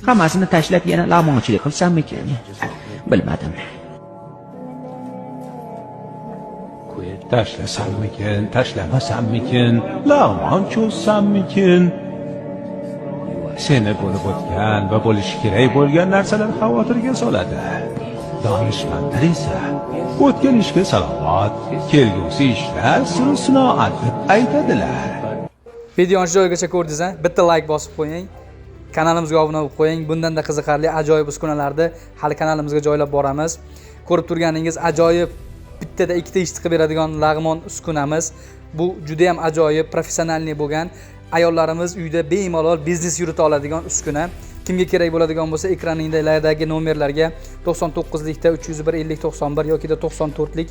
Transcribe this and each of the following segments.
Hammasini tashlab yana lag'monchilik qilsammikin? Bilmadim. Tashlasammikin, tashlamasammikin, lag'mon cho'zsammikin? Seni bo'lib o'tgan va bo'lishi kerak bo'lgan narsalar xavotirga soladi. Donishmandlar esa o'tgan ishga salovat, kelgusi ishlar sir sinoat deb aytadilar. Videoni shu joygacha ko'rdingiz, a? Bitta like bosib qo'ying. Kanalimizga obuna bo'lib qo'ying. Bundanda qiziqarli ajoyib uskunalarni hali kanalimizga joylab boramiz. Ko'rib turganingiz ajoyib bittada ikkita ish qilib beradigan lag'mon uskunamiz. Bu juda ham ajoyib, professionalniy bo'lgan, ayollarimiz uyda bemalol biznes yurita oladigan uskuna. Kimga kerak bo'ladigan bo'lsa, ekraninglardagi nomerlarga 99 likda 301 50 91 yoki 94 lik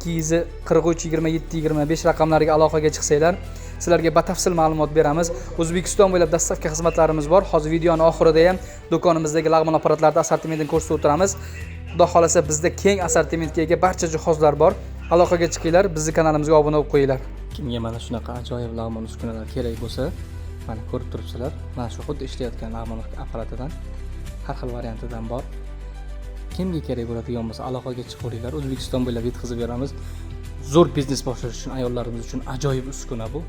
243 27 25 raqamlariga aloqaga chiqsanglar, sizlarga batafsil ma'lumot beramiz. O'zbekiston bo'ylab доставка xizmatlarimiz bor. Hozir videoni oxirida ham do'konimizdagi lag'mon apparatlarni assortimentini ko'rsatib o'tiramiz. Xudo xohlasa, bizda keng assortimentga ega barcha jihozlar bor. Aloqaga chiqinglar, bizni kanalimizga obuna bo'lib qo'yinglar. Kimga mana shunaqa ajoyib lag'mon uskunalar kerak bo'lsa, mana ko'rib turibsizlar, mana shu xuddi ishlayotgan lag'mon apparatidan har xil variantidan bor. Kimga kerak bo'ladigan bo'lsa, aloqaga chiqaveringlar. O'zbekiston bo'ylab yetkazib beramiz. Zo'r biznes boshlash uchun ayollarimiz uchun ajoyib uskuna bu.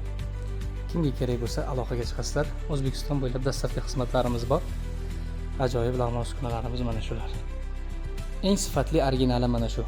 Kimga kerak bo'lsa, aloqaga chiqasizlar. O'zbekiston bo'ylab доставка xizmatlarimiz bor. Ajoyib lag'mon uskunalarimiz mana shular. Eng sifatli, originali mana shu.